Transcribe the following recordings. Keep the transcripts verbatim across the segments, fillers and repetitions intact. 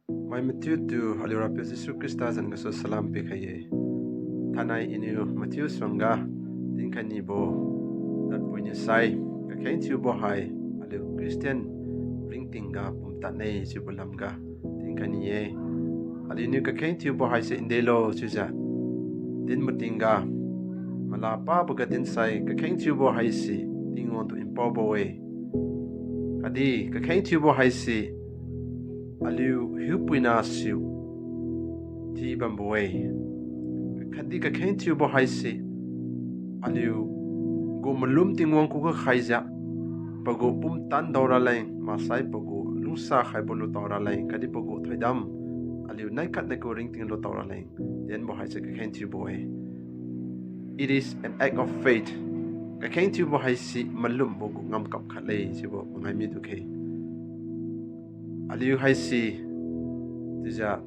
Mai mathiutu aliu Rapiu Jesu Khrista zan gasu salam pikhai-e. Thainai iniu mathiu suangga dinkhai nibo ladpui niu sai, kakheng thiubo hai aliu Christian ringtingga pumtan-e chiubo lamga dinkhai ni-e. Aliuniu kakheng thiubo haise ndelo chiujiu din matingga, malapabo ga dinsai kakheng thiubo haise Tingwang tu npaobo-e. Khatdi kakheng thiubo haise aliu hiupuina siu thi bambo-e. Khatdi kakheng thiubo haise aliu gu malum Tingwang khuga khaijiu, pagu pumtan daoraleng, maksai pagu lungsa khaibo lutao raleng, khatdi pagu thoidam aliu naikhat nai gu ringting lutao raleng, denbo haise kakheng thiubo-e. It is an act of faith. Kakheng thiubo haise malumbo gu ngamkam khat le chiubo mangai midu khe. Aliu haise chiujiu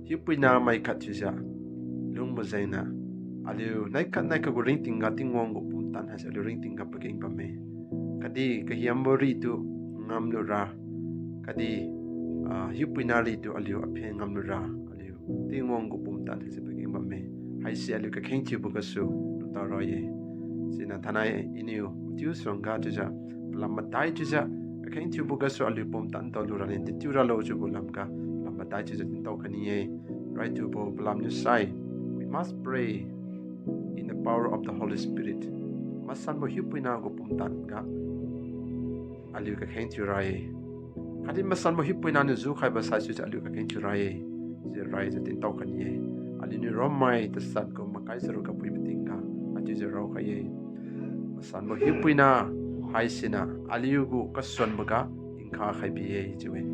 hiupuina mai khat chiujiu lungbo jengniu, aliu naikhat naikhat gu ringtingga Tingwang gu pumtan haise aliu ringtingga pageng bamme. Khatdi kahiambo ritu ngamlura, khatdi, ah, hiupuina ritu aliu aphen ngamlura, aliu Tingwang gu pumtan haise pageng bamme. Haise aliu kakheng thiubo gasu lutao ra-e. Siniu thainai iniu mathiu suangga chiujiu, palam madai chiujiu, kakheng thiubo gasu aliu pumtan tao luraleng, dechiu ralo chiubo lamga, palam madai chiujiu dintao khai ni-e. Raitubo palam niu sai, we must pray in the power of the Holy Spirit. Masanbo hiupuina gu pumtan ga aliu kakheng thiu ra-e. Khatdi masanbo hiupuina niu jukhaibo saisuijiu aliu kakheng thiu ra-e. Chiujiu raijiu dintao khai ni-e. Aliuniu Rommai tasat gu makai charuk ga pui matingga, haichiujiu raokhai-e. Masanbo hiupuina haisiniu aliu gu kasuanboga nkha khai bi-e chiu-e.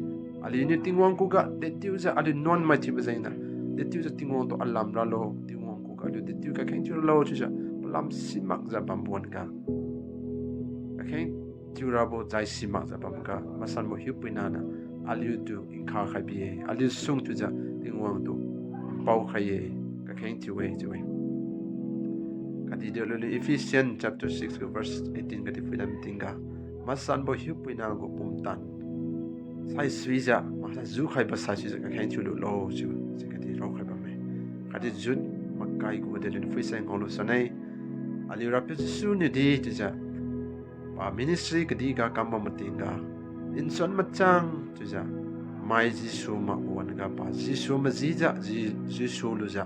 Aliuniu Tingwang khuga dechiujiu aliu nuanmai thiubo jengniu, dechiujiu Tingwang tu alam ralo, Tingwang khuga aliu dechiu kakheng thiu ralo chiujiu palam simakjiu bambo wan-ga, kakheng thiu rabo jai simakjiu bamga, masanbo hiupuina niu aliutu nkha khai bi-e, aliu sung thiujiu Tingwang tu npao khai-e, kakheng thiu-e chiu-e. Khatdi delo Ephesians chapter six gu verse eighteen ga di phuilan tingga, masanbo hiupuina gu pumtan saisuijiu maksai jukhaibo saisuijiu kakheng thiululo chiu, si khatdi raokhai bamme. Khatdi Jude makai gu delo phuisai ngaolu sune, aliu Rapiu Jesu niudi chiujiu pa ministry kadihga kambam matingga, nsuan machang chiujiu mai Jesu makbo wan-ga pa Jesu majijiu, Ji-, Jesu lujiu,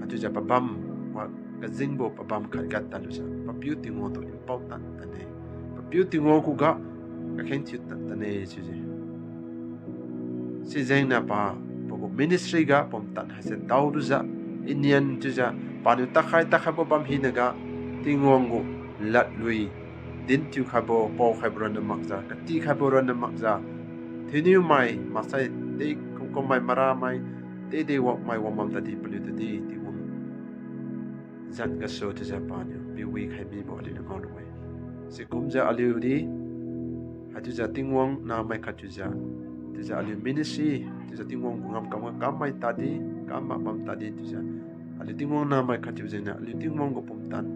haichiujiu pabam wa kajingbo pabam khat ga tadlujiu Papiu Tingwang tu npao tan tadne, Papiu Tingwang khuga kakheng thiu tad tadne chiujiu. Sijengniu pa, pagu ministry ga pumtan haise daolujiu, inian chiujiu, paniu takhai takhaibo bam hinaga, Tingwang gu ladlui din thiukhaibo, paokhaibo ronna makjiu, katikhaibo ronna makjiu, thiuniu mai maksai de kumkum mai maramai, de de wakmai wang bam tadi paliu tadi Tingwang zan gasu chiujiu paniu piwi khai mibo aliuniu ngaolu-e. Sikumjiu aliudi haichiujiu Tingwang namai khat chiujiu, chiujiu aliu ministry chiujiu Tingwang gu ngamkam ga kammai tadi, kam mak bam tadi chiujiu, aliu Tingwang namai khat chiujiu niu aliu Tingwang gu pumtan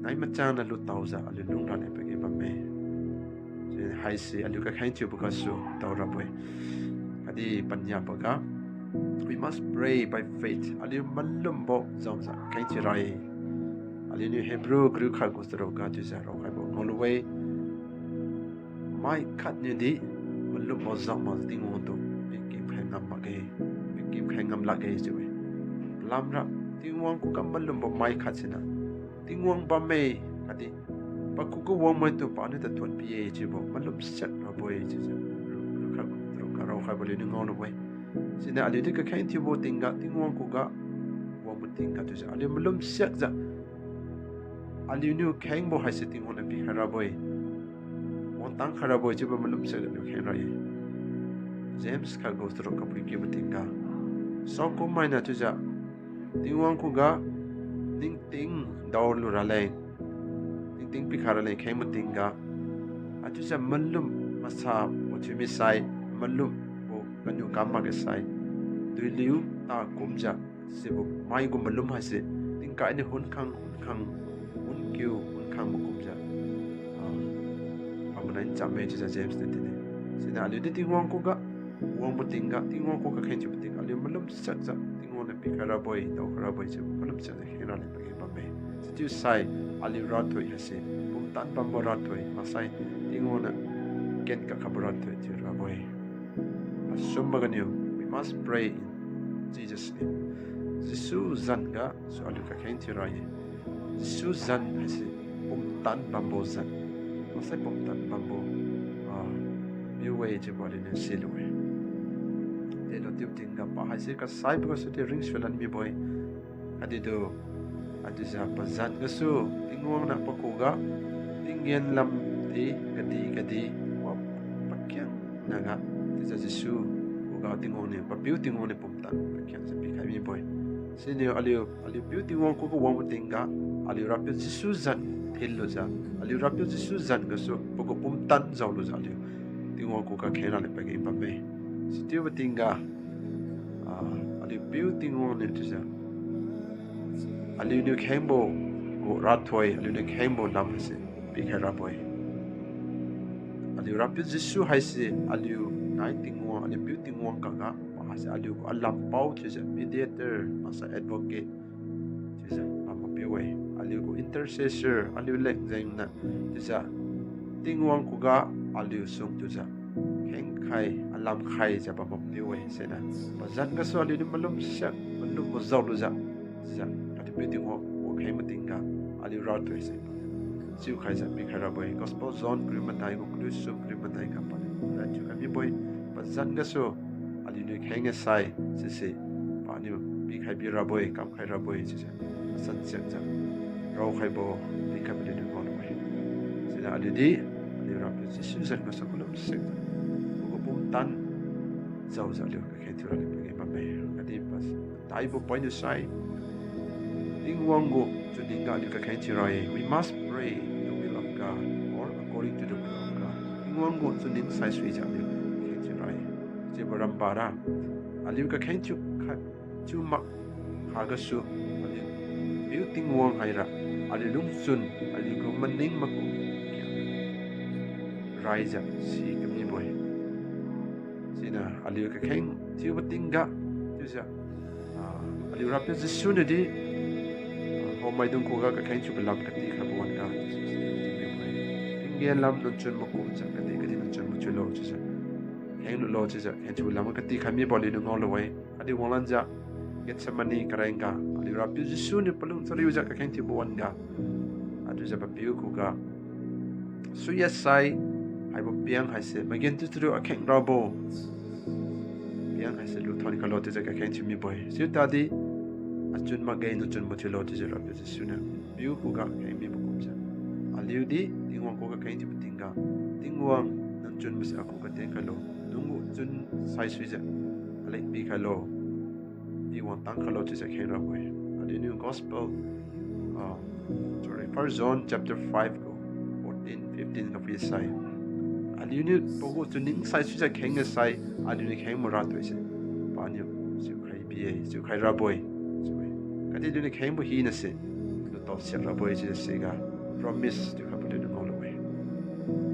nai machang niu lutaojiu aliu lung raleng pageng bamme. Haise aliu kakheng thiubo gasu daorabo-e. Khatdi paniaboga, we must pray by faith. Aliu malumbo jaojiu kakheng thiura-e. Aliuniu Hebrew kariu khat gu charuk ga chiujiu raokhaibo ngaolu-e. Mai khat niudi malumbo jao makjiu Tingwang tu pikim khai ngam makge, pikim khai ngam lakge chiu-e. Lamra Tingwang khuga malumbo mai khat siniu Tingwang bamme, khatdi pakhuga wangmaitu paniu tatuan pi-e chiubo malum siak rabo-e chiujiu, kariu khat gu charuk ga raokhaibo aliuniu ngaolu-e. Siniu aliudi kakheng thiubo tingga Tingwang khuga wangbo tingga chiujiu aliu malum siakjiu aliuniu khengbo haise Tingwang niu pikhai rabo-e, wangtang khai rabo-e chiubo malum siakjiu aliu kheng ra-e. James khat gu charuk ga phuikiubo tingga, saokum mainiu chiujiu Tingwang khuga ningting daolu raleng, ningting pikhai raleng khengbo tingga, haichiujiu malum masa wathiu misai, malumbo kaniu kam makge sai, tuiliu ta kumjiu sibo mai gu malum haise tingkai niu hunkhang hunkhang, hunkiu hunkhang makumjiu, ah, pamanai nchamme chiujiu James niu dinne. Siniu aliudi Tingwang khuga wangbo tingga, Tingwang khuga kakheng thiubo tingga, aliu malum siakjiu Tingwang niu pikhai rabo-e, daokhai rabo-e chiubo malum siakjiu kheng raleng pageng bamme. Sichiusai aliu rathoi haise pumtan bambo rathoi, maksai Tingwang niu ken kakhabo rathoi thiu rabo-e. Pasum maganiu, we must pray in Jesus' name. Jesu zan gasu aliu kakheng thiura-e. Jesu zan haise pumtan bambo zan, maksai pumtan bambo, ah, piu-e chiubo aliuniu silu-e. Delo chiubo tingga pa haise kasaibo gasu di ringsulan mibo-e. Khatdi tu, achiujiu pazan gasu Tingwang niu pakhuga tinggen lamdi kadih kadih wa pakhiangnaga, chiujiu Jesu khuga Tingwang niu, papiu Tingwang niu pumtan pakhiangjiu pikhai mibo-e. Siniu aliu, aliu piu Tingwang khuga wangbo tingga, aliu Rapiu Jesu zan thinlujiu, aliu Rapiu Jesu zan gasu pagu pumtan jaolujiu aliu Tingwang khuga kheng raleng pageng bamme. Sichiubo tingga, ah, aliu piu Tingwang niu chiujiu aliuniu khengbo gu rathoi, aliuniu khengbo lam haise pikhai rabo-e. Aliu Rapiu Jesu haise aliu nai Tingwang, aliu piu Tingwang khuga, pa haise aliu gu alampao chiujiu mediator, maksai advocate chiujiu bambo piu-e. Aliu gu intercessor, aliu leng jengniu chiujiu Tingwang khuga aliu sung chiujiu khengkhai, alamkhaijiu bambo piu-e. Siniu pazan gasu aliuniu malum siak, malum majaolujiu, chiujiu aliu piu Tingwang khuga kheng matingga, aliu rathoi se chiukhaijiu pikhai rabo-e. Gospel John kariu madai gu kariu sum kariu madai ga paniu rai thiukhai mibo-e. Pazan gasu aliuniu kheng-e sai sise paniu pikhai bi rabo-e, kamkhai rabo-e chiujiu asan siakjiu raokhaibo dinkhaibo aliuniu ngaolu-e. Siniu aliudi aliu Rapiu Jesu zan gasu malum siakjiu pagu pumtan jaojiu aliu kakheng thiura leng pageng bamme. Khatdi pas taibo poiniu sai, Tingwang gu chunning ga aliu kakheng thiura-e. We must pray the will of God or according to the will of God. Tingwang gu chunning saisuijiu aliu kakheng thiura-e. Chiubo rambara, aliu kakheng thiu khat thiu mak khagasu, aliu piu Tingwang haira aliu lungchun, aliu gu maning makum raijiu si kamibo-e. Siniu aliu kakheng thiubo tingga chiujiu, ah, aliu Rapiu Jesu niudi, ah, hao maidung khuga kakheng thiubo lam katikhaibo wan-ga, tinggen lam nunchun makumjiu kadih kadih nunchun mathiulo chiujiu kheng lulo chiujiu kheng thiubo lam katikhai mibo aliuniu ngaolu-e. Khatdi wanglanjiu Gethsemane kareng ga aliu Rapiu Jesu niu palung chariujiu kakheng thiubo wan-ga, achiujiu papiu khuga, suiya sai, haibo piang haise magenthiu chariu akheng rabo piang haise luthon khailo chiujiu kakheng thiu mibo-e. Chiutadi achun makge, nunchun mathiulo chiujiu Rapiu Jesu niu piu khuga kheng mibo kumjiu, aliudi Tingwang khuga kakheng thiubo tingga, Tingwang, nunchunbo se akhuga tienkhailo, nang gu chun saisuijiu aleng pikhailo, I wangtang khailo chiujiu kheng rabo-e. Aliuniu gospel, ah, sorry, First John chapter five gu fourteen, fifteen ga phuisai, aliuniu pagu chunning saisuijiu kheng-e sai, aliuniu khengbo rathoi se paniu chiukhai bi-e, chiukhai rabo-e chiu-e. Khatdi aliuniu khengbo hinase lutao siak rabo-e chiujiu siga promise thiukhaibo aliuniu ngaolu-e.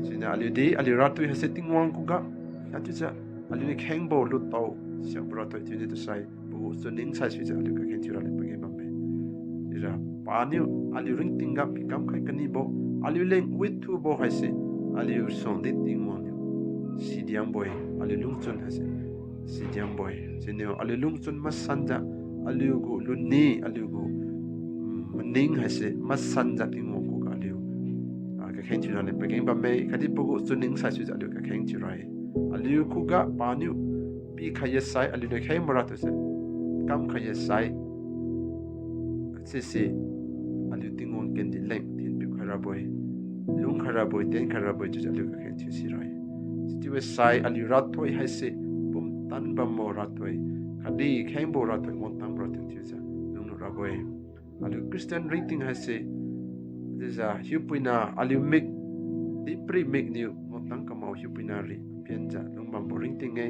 Siniu aliudi aliu rathoi haise Tingwang khuga, achiujiu aliuniu khengbo lutao siakbo rathoi thiuniu tusai pagu chunning saisuijiu aliu kakheng thiura leng pageng bamme. Chiujiu paniu aliu ringtingga pikamkhai kanibo, aliuleng withubo haise aliu suangdi Tingwang niu sidiangbo-e, aliu lungchun haise sidiangbo-e. Siniu aliu lungchun masanjiu, aliu gu luni, aliu gu, mm, maning haise masanjiu Tingwang khuga aliu, ah, kakheng thiura leng pageng bamme, khatdi pagu chunning saisuijiu aliu kakheng thiura-e. Aliu khuga paniu pikhai-e sai, aliuniu khengbo rathoi se kamkhai-e sai, sise aliu Tingwang kendi leng thinpiu khai rabo-e, lungkhai rabo-e, tienkhai rabo-e chiujiu aliu kakheng thiu sira-e. Sichiubo sai aliu rathoi haise pumtan bambo rathoi, khatdi khengbo rathoi, wangtangbo rathoi thiujiu lunglu rabo-e. Aliu Christian ringting haise, chiujiu hiupuina aliu mik, dipri mikniu wangtang kamao hiupuina ri pianjiu lungbambo ringting-e.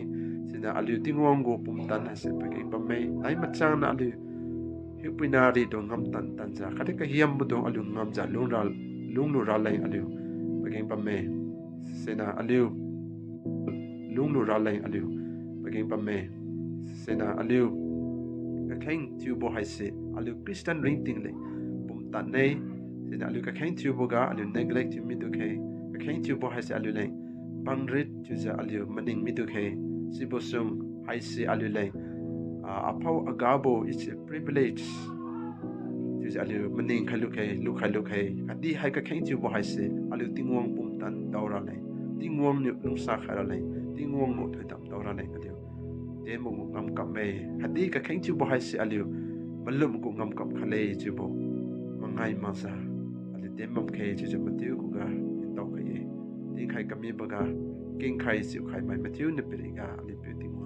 Siniu aliu Tingwang gu pumtan haise pageng bamme, nai machang niu aliu hiupuina ridung ngamtan tanjiu, khatdi kahiambo dung aliu ngamjiu lung ra, lunglu raleng aliu pageng bamme. Siniu aliu lunglu raleng aliu Pageng bamme. Siniu aliu kakheng thiubo haise aliu Christian ringting leng pumtan ne. Siniu aliu kakheng thiuboga aliu neglect thiu midu khe. Kakheng thiubo haise aliu leng pangrit chiujiu aliu maning midu khe. Sibo sum haise aliu leng, ah, aphao agabo is a privilege chiujiu aliu maning khailu khe, lukhailu khe. Khatdi hai kakheng thiubo haise aliu Tingwang pumtan daora leng, Tingwang niu lungsa khaira leng, Tingwang gu thoidam daora leng aliu tembo gu ngamkam-e. Khatdi kakheng thiubo haise aliu malum gu ngamkam khaile chiubo mangai makjiu aliu tem bam khe chiujiu mathiu khuga ntao khai-e. Tingkhai kamiboga kengkhai chiukhai mai mathiu niu piriga aliu piu ting